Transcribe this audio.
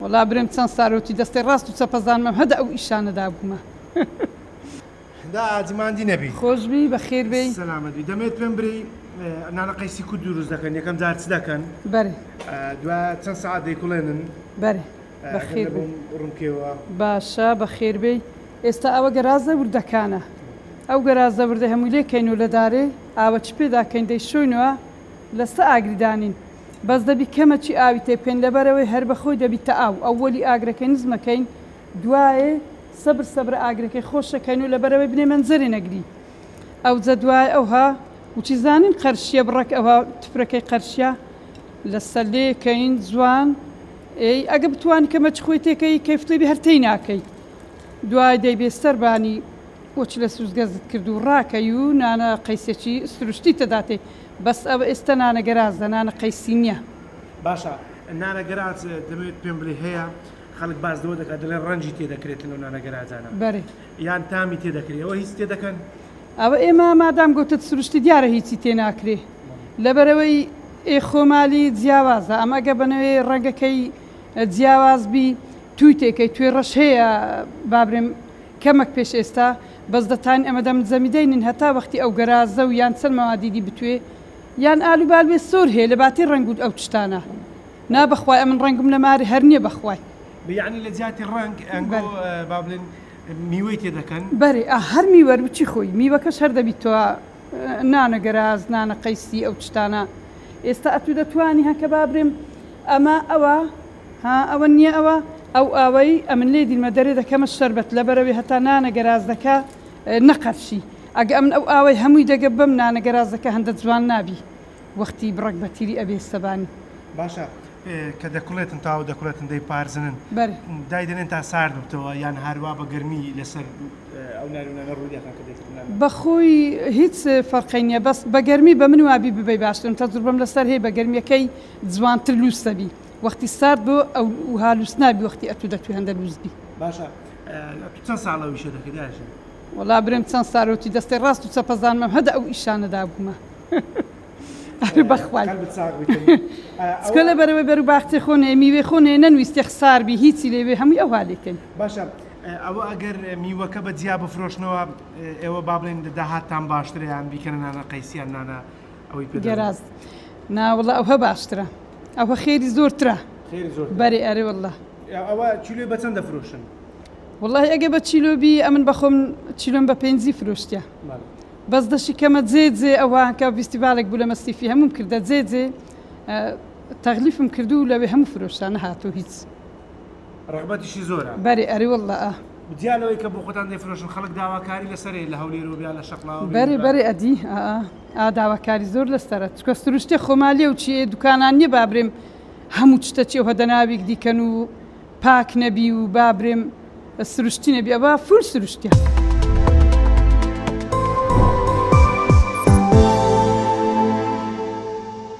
وەڵا برێم چەند سارۆتی دەستێ ڕاست و چەپەزانمم هەدە ئەو ئیشانە دابوومە. دا ئاجی ماندی نەبی. خۆشبی بەخێر بێی. سەلامەت بی دەمەوێت پێم برێی نانە قەیسی کو دروست دەکەن یەکەم جار چ دەکەن؟ بەرێ. دوای چەند سەعات دەیکوڵێنن؟ بەرێ بەخێر بێی. ڕوونکەوە. باشە بەخێر بێی ئێستا ئەوە گەرازە وردەکانە ئەو گەرازە وردە هەمووی لێکەین و لە دارێ ئاوە چ پێدا کەین دەیشۆینەوە لەسە ئاگری دانین بەس دەبی کەمەکی ئاوی تێ بکەین لەبەرئەوەی هەر بەخۆی دەبیتە ئاو ئەوەلی ئاگرەکەی نزمەکەین دوایێ سەبر سەبرە ئاگرەکەی خۆشەکەین و لەبەرئەوەی بنێ مەنزەرێ نەگری ئەوجە دوای ئەوها وچی زانین قەرشیە بڕەک ئەوها تفرەکەی قەرشیە لەسەر لێ کەین جوان ئێی ئەگە بتوانی کەمەکی خۆی تێکەی کەیفت لێ بی هەر تێی ناکەی دوای دەیبێ سەربانی وەچ لە سوزگەزت کرد و ڕاکەی و نانە قەیسێکی سروشتی تەداتێ بەس ئەوە ئێستە نانە گەرازە نانە قەیسی نیە. باشە نانە گەراج دەمەوێت پێم بڵێی هەیە خەڵک باس لەوە دەکات دەڵێن ڕەنگی تێ دەکرێتن لەو نانە گەراجانە بەرێ. یان تامی تێ دەکرێ ئەوە هیچ تێ دەکەن؟ ئەوە ئێمە مادام گۆتت سروشتی دیارە هیچی تێ ناکرێ لەبەرئەوەی ئێ خۆمالی جیاوازە ئەم ئەگە بەنەوێ ڕەنگەکەی جیاواز بی توی تێکەی توێ ڕەش هەیە بابرێم کەمەک پێش ئێستا بەس دەتان ئەمە دەم جەمیدەینن هەتا وەختی ئەو گەرازە و یان چەند مەوادی دی بتوێ یان ئالو بالوێ سۆر هەیە لە باتی ڕەنگ و ئەو چتانە نا بەخوای ئەمن ڕەنگم لە مارێ هەر نیە بەخوای. یەعنی لە جیاتی ڕەنگ ئەنگۆ با بڵێن میوەی تێ دەکەن؟ بەرێ ئا هەر میوەر وچی خۆی میوەکەش هەر دەبیتەوە نانە گەراز نانە قەیسی ئەو چتانە ئێستا ئەتوو دەتوانی هەکە با برێم ئەمە ئەوە ها ئەوە نیە ئەوە ئەو ئاوەی ئەمن لێ دیرمە دەرێ دەکەمە شەربەت لەبەرەوێ هەتا نانە گەرازەکە نەقەرشی ئەگە ئەمن ئەو ئاوەی هەمووی دەگە بەم نانە گەرازەکە هەندە جوان نابی وەختی بڕەک بە تیری ئەبێ سەبانی. باشە کە دەکوڵێتن تاو دەکوڵێتن دەیپارزنن بەرێ. دایدەنێن تا سارد ببتەوە یان هەروا بە گەرمی لەسەر ئەو نارونانە ڕووی دەکەن کە دەیکڕنە؟ بەخۆی هیچ فەرقی نیە بەس بە گەرمی بە من وابی ببەی باشترم تەجروبەم لەسەر هەیە بە گەرمیەکەی جوانتر لوس دەبی. وەختی سارد بۆ ئەو وها لوس نابی وەختی ئەتوو دەتوی هەندە لوس بی. باشە ئەتوو چەند ساڵە ئەو ئیشە دەکەی دایە ژن؟ وەڵا برێم چەند سارۆتی دەستێ ڕاست و چەپەزانمم هەدە ئەو ئیشانە دابوومە ئەرێ بەخوای قەلبت ساغ بیتن چکە لە بەرەوەی بەرو باخچێ خۆ نێ میوێ خۆ نێ نەنویستێ خسار بی هیچی لێ بێ هەمووی ئەوها لێکەین. باشە ئەوە ئەگەر میوەکە بە جیا بفرۆشنەوە ئێوە با بڵێن داهاتتان باشترە یان بیکەنە نانە قەیسی یان نانە ئەوەی پێ دەڵێن؟ گەراز نا وەڵا ئەوه باشترە. ئەوە خێری زۆرترە. خێری زۆرترە. بەرێ ئەرێ واللە. ئەوە کیلۆی بە چەند دەفرۆشن؟ وەڵاهی ئەگە بە چیلۆ بی ئەمن بەخۆم چیلۆم بە پێنجی فرۆشتە. بەس دەشی کەمە جێ جێ ئەوە کە ڤیستیڤالێک بوو لە مەسیفی هەمووم کردە جێ جێ تەغلیفم کردو و لەوێ هەموو فرۆشتە نەهاتوو هیچ. ڕەغبەتیشی زۆرە. بەرێ ئەرێ واللە ئا. جیا لەوەی کە بۆ خۆتان دەیفرۆشن خەڵک داواکاری لەسەر هەیە لە هەولێرەوە بێ یا لە شەقڵاوە بێ؟ بەرێ بەرێ ئەدی ئا ئا داواکاری زۆر لەسەرە چکە سروشتێ خۆمالیە و چی ئێ دوکانان نیە بابرێم هەموو چتە چێ و هەدەناویک دیکەن و پاک نەبی و بابرێم سروشتی نەبی ئەوە فول سروشتیە.